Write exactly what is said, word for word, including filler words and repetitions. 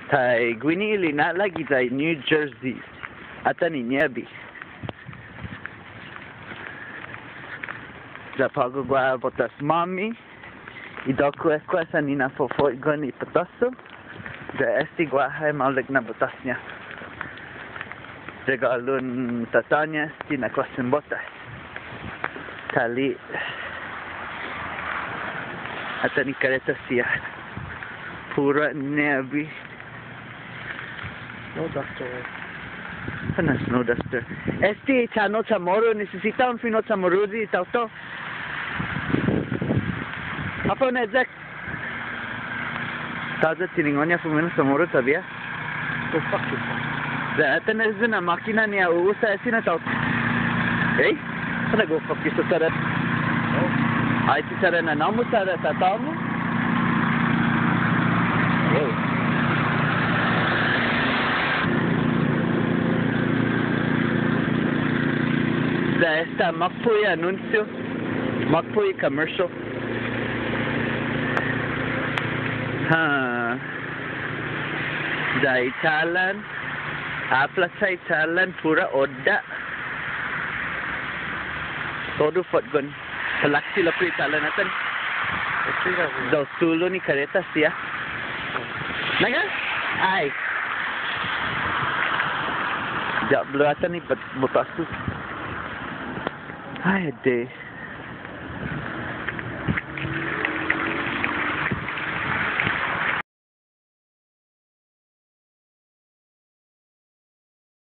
Taiguini i lina'la' giya New Jersey. Atan i niebe. Ya på'go guaha båtas-måmi. I dokkue' kuåsan i na'fotgon i påtas-hu. Ya este guaha i maolek na båtas-ña. Regålon tatå-ña este na klåsen båtas. Tåya' atan i kareta siha. Puru niebe. Snow duster. Håfa na snow duster? Este channel Chamoru, nisisita un fino' Chamoruyi i taotao. Håfa un eyak? Tåya' tiningo'-ña fumino' Chamoru todavia. Go fuck yourself. Ya, atan este na måkina ni ha u'usa este na taotao. Ey? Para go fuck yourself, Tara. Oh. Ai, ti Tara na na'ån-mu, Tara, tatå-mu. Wow. Ya esta makpo' i anunsio. Makpo' i commercial. Ha. Ya i chalan. Åpla' i chalan puru odda'. Todu fotgon. Palakchi lokkue' i chalan atan. Lao sulo ni kareta siha. Nangga? Ai. Ya, blu atan i bot-, båtas-hu. Ai, adei.